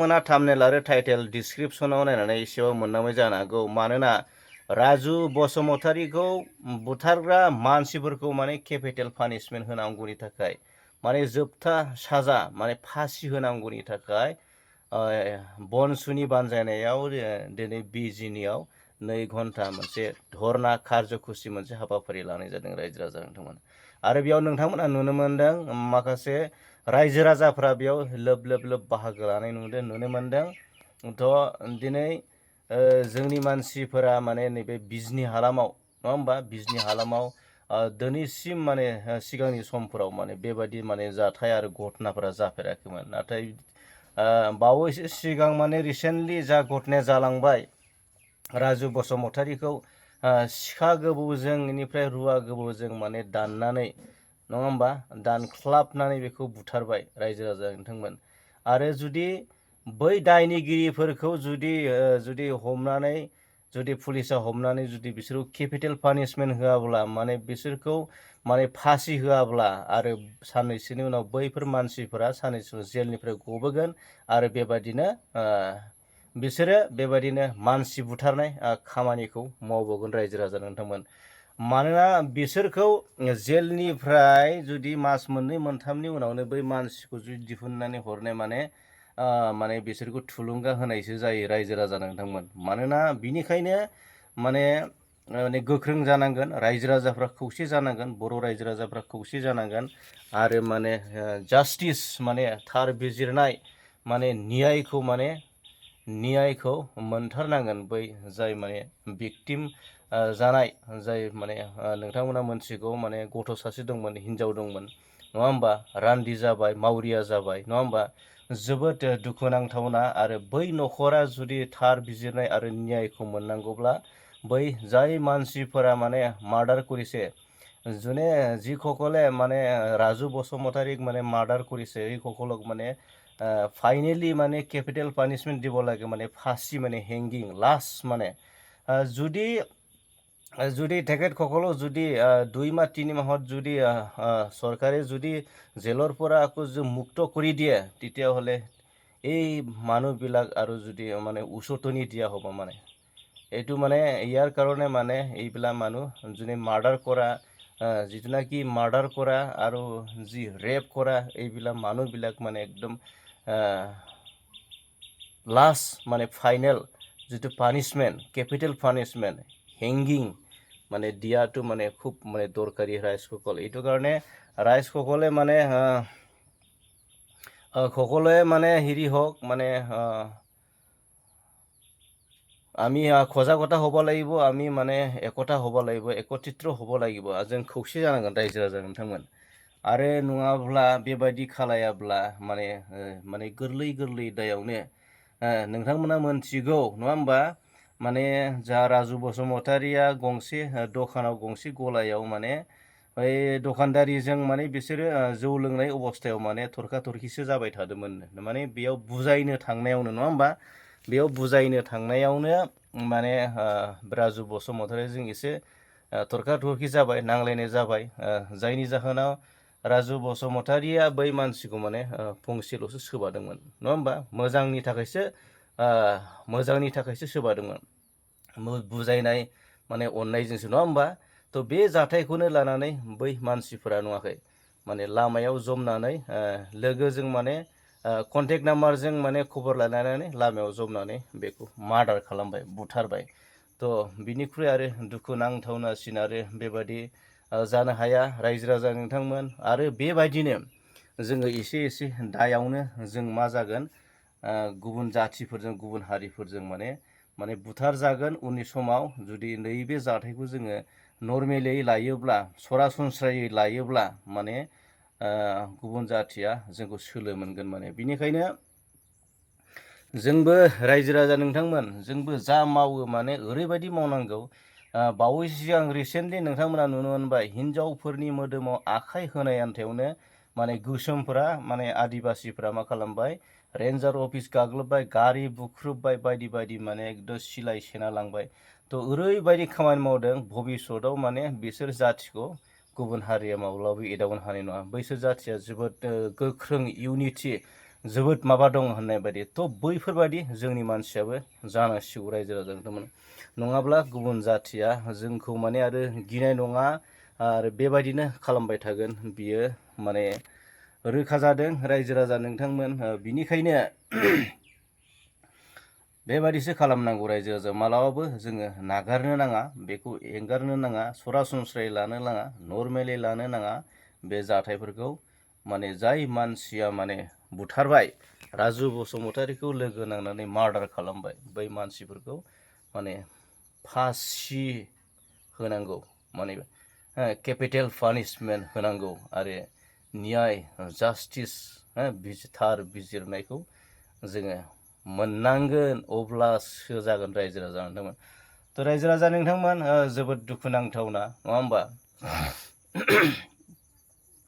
नोंथांमोना थाम्बनेल आरो टाइटेल डिसक्रिप्शनाव नायनानै एसेबाबो मोननांबाय जानो हागौ। मानोना राजु बसुमतारीखौ बुथारग्रा मानसिफोरखौ माने केपिटेल पानिशमेन्ट होनांगौनि थाखाय माने जोबथा साजा माने फासि होनांगौनि थाखाय बनसुनि बानजायनायाव दिनै बिजिनियाव 2 घन्टा मोनसे धरना कार्यसुचि मोनसे हाबाफारि लानाय जादों रायजो राजा नोंथांमोन। आरो बेयाव नोंथांमोना नुनो मोनदों माखासे रायजो राजाफ्रा बेयाव लोब बाहागो लानाय नुनो मोनदों। थ' दिनै जोंनि मानसिफोरा माने नैबे बिजनी हालामाव नङा होमबा बिजनी हालामाव दिनैसिम माने सिगांनि समफोराव माने बेबायदि माने जाथाय आरो घटनाफोरा जाफेराखैमोन। नाथाय बावैसो सिगां माने रिसेन्टलि जा घटनाया जालांबाय राजु बसुमतारीखौ सिखा गोबौजों इनिफ्राय रुवा गोबौजों माने दाननानै नङा होमबा दानख्लाबनानै बेखौ बुथारबाय रायजो राजा नोंथांमोन। आरो जुदि बै दायनिगिरिफोरखौ जुदि हमनानै जुदि पुलिसा हमनानै जुदि बिसोरखौ केपिटेल पानिशमेन्ट होआब्ला माने बिसोरखौ माने फासि होआब्ला आरो साननैसोनि उनाव बैफोर मानसिफोरा साननैसो जेलनिफ्राय गबोगोन आरो बेबायदिनो बिसोरो बेबायदिनो मानसि बुथारनाय खामानिखौ मावबावगोन रायजो राजा नोंथांमोन। मानोना बिसोरखौ जेलनिफ्राय जुदि मास 2-3नि उनावनो बै मानसिखौ जुदि दिहुननानै हरनाय माने बिसोरखौ थुलुंगा होनायसो जायो रायजो राजा नोंथांमोन। मानोना बिनिखायनो माने गोख्रों जानांगोन रायजो राजाफ्रा खौसे जानांगोन बर' रायजो राजाफ्रा खौसे जानांगोन आरो माने जास्टिस माने थार बिजिरनाय माने न्यायखौ मोनथारनांगोन बै जाय माने भिक्टिम जानाय जाय माने नोंथांमोना मोनथिगौ माने गथ' सासे दंमोन हिनजाव दंमोन नङा होमबा रान्दि जाबाय मावरिया जाबाय नङा होमबा जोबोद दुखुनांथावना। आरो बै न'खरा जुदि थार बिजिरनाय आरो न्यायखौ मोननांगौब्ला बै जाय मानसिफोरा माने मार्डार करिছে যোনে যিসকলে মানে ৰাজু বসুমতাৰীক মানে মাৰ্ডাৰ কৰিছে এইসকলক মানে ফাইনেলি মানে কেপিটেল পানিশমেন্ট দিব লাগে মানে ফাঁসি মানে হেংগিং লাষ্ট মানে যদি তেখেতসকলক যদি 2 মাহ 3 মাহত যদি চৰকাৰে যদি জেলৰ পৰা আকৌ মুক্ত কৰি দিয়ে তেতিয়াহ'লে এই মানুহবিলাক আৰু যদি মানে উচতনি দিয়া হ'ব মানে এইটো মানে ইয়াৰ কাৰণে মানে এইবিলাক মানুহ যোনে মাৰ্ডাৰ কৰা যিটো মাৰ্ডাৰ কৰা আৰু যি ৰেপ কৰা এইবিলাক মানুহবিলাক মানে একদম লাষ্ট মানে ফাইনেল जितु पानिशमेंट कैपिटल पानिशमेंट हेंगिंग माने दियातो माने खूब माने दरकारी राइजসকল এইটো কাৰণে ৰাইজসকলে মানে সকলোৱে মানে হেৰি হওক মানে আমি সজাগতা হ'ব লাগিব আমি মানে একতা হ'ব লাগিব একত্रित হ'ব লাগিব जों खौसे जानांगोन रायजो राजा नोंथांमोन। आरो नङाब्ला बेबायदि खालायाब्ला माने गोरलै दायावनो नोंथांमोना मोनथिगौ नङा होमबा माने जा राजु बसुमतारीया गंसे दखानाव गंसे गलायाव माने बै दखानदारिजों माने बिसोरो जौ लोंनाय अबस्थायाव माने थरखा थरखिसो जाबाय थादोंमोन माने बेयाव बुजायनो थांनायावनो नङा होमबा बेयाव बुजायनो थांनायावनो माने राजु बसुमतारीजों एसे थरखा थरखि जाबाय नांलायनाय जाबाय जायनि जाहोनाव राजु बसुमतारीया बै मानसिखौ माने फंसेल'सो सोबादोंमोन नङा होमबा मोजांनि थाखायसो सोबादोंमोन बुजायनाय माने अननायजोंसो नङा होमबा। थ' बे जाथायखौनो लानानै बै मानसिफोरा नुवाखै माने लामायाव जमनानै लोगोजों माने कन्टेक्ट नाम्बारजों माने खबर लानानै लामायाव जमनानै बेखौ मार्डार खालामबाय बुथारबाय। थ' बिनिख्रुइ आरो दुखुनांथावनासिन आरो बेबादि जानो हाया रायजो राजा नोंथांमोन। आरो बेबायदिनो जोङो एसे दायावनो जों मा जागोन गुबुन जाथिफोरजों गुबुन हारिफोरजों माने बुथार जागोन उननि समाव जुदि नैबे जाथायखौ जोङो नर्मेलै लायोब्ला सरासनस्रायै लायोब्ला माने गुबुन जाथिया जोंखौ सोलो मोनगोन माने। बिनिखायनो जोंबो रायजो राजा नोंथांमोन जोंबो जा मावो माने ओरैबायदि मावनांगौ बावैसो सिगां रिसेन्टलि नोंथांमोना नुनो मोनबाय हिनजावफोरनि मोदोमाव आखाइ होनाय आन्थायावनो माने गोसोमफोरा माने आदिबासिफोरा मा खालामबाय रेन्जार अफिस गाग्लोबबाय गारि बुख्रुबबाय बायदि माने एकदम सिलाय सेना लांबाय। थ' ओरैबायदि खामानि मावदों भबिष्यतआव माने बिसोर जाथिखौ गुबुन हारिया माब्लाबाबो एदावनो हानाय नङा। बैसोर जाथिया जोबोद गोख्रों इउनिटि जोबोद माबा दं होननाय बायदि थ' बैफोरबायदि जोंनि मानसियाबो जानांसिगौ रायजो राजा नोंथांमोन। नङाब्ला गुबुन जाथिया जोंखौ माने आरो गिनाय नङा आरो बेबायदिनो खालामबाय थागोन बियो माने रोखा जादों रायजो राजा नोंथांमोन। बिनिखायनो बेबादिसो खालामनांगौ रायजो राजा मालाबाबो जोङो नागारनो नाङा, बेखौ एंगारनो नाङा, सरासनस्रायै लानो नाङा, नर्मेलि लानो नाङा बे जाथायफोरखौ। माने जाय मानसिया माने बुथारबाय, राजु बसुमतारीखौ लोगो नांनानै मार्डार खालामबाय, बै मानसिफोरखौ माने फासि होनांगौ, माने केपिटेल पानिशमेन्ट होनांगौ आरो न्याय जास्टिस थार बिजिरनायखौ जोङो मोननांगोन, अब्लासो जागोन रायजो राजा नोंथांमोन। थ' रायजो राजा नोंथांमोन जोबोद दुखुनांथावना, नङा होमबा?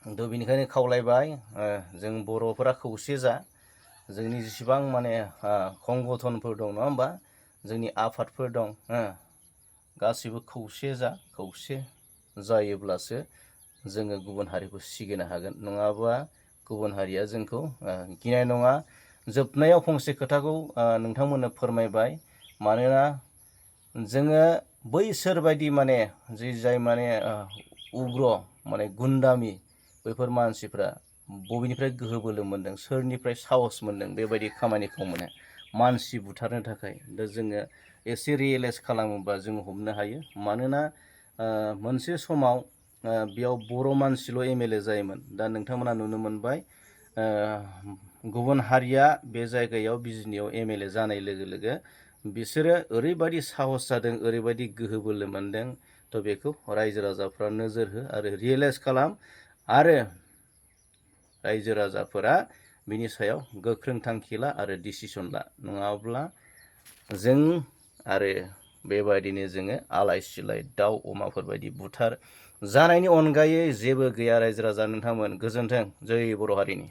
थ' बेनिखायनो खावलायबाय जों बर'फोरा खौसे जा, जोंनि जेसेबां माने संगठनफोर दं, नङा होमबा? जोंनि आफादफोर दं, गासैबो खौसे जा, खौसे जायोब्लासो जोङो गुबुन हारिखौ सिगिनो हागोन, नङाबा गुबुन हारिया जोंखौ गिनाय नङा। जोबनायाव फंसे खोथाखौ नोंथांमोननो फोरमायबाय, मानोना जोङो बैसोरबायदि माने जाय माने उग्र माने गुन्दामि बैफोर मानसिफ्रा बबेनिफ्राय गोहो बोलो मोन्दों, सोरनिफ्राय साहस मोन्दों बेबायदि खामानिखौ मोनो मानसि बुथारनो थाखाय। दा जोङो एसे रियेलाइज खालामोबा जों हमनो हायो। मानोना मोनसे समाव बेयाव बर' मानसिल' एमएलए जायोमोन, दा नोंथांमोना नुनो मोनबाय गुबुन हारिया बे जायगायाव बिजनियाव एमएलए जानाय लोगो लोगो बिसोरो ओरैबायदि साहस जादों, ओरैबायदि गोहो बोलो मोन्दों। थ' बेखौ रायजो राजाफ्रा नोजोर हो आरो रियेलाइज खालाम, आरो रायजो राजाफोरा बिनि सायाव गोख्रों थांखि ला आरो डिसिसन ला, नङाब्ला जों आरो बेबायदिनो जोङो आलाय सिलाय दाउ अमाफोरबायदि बुथार जानायनि अनगायै जेबो गैया रायजो राजा नोंथांमोन। गोजोन्थों। जै बर' हारिनि।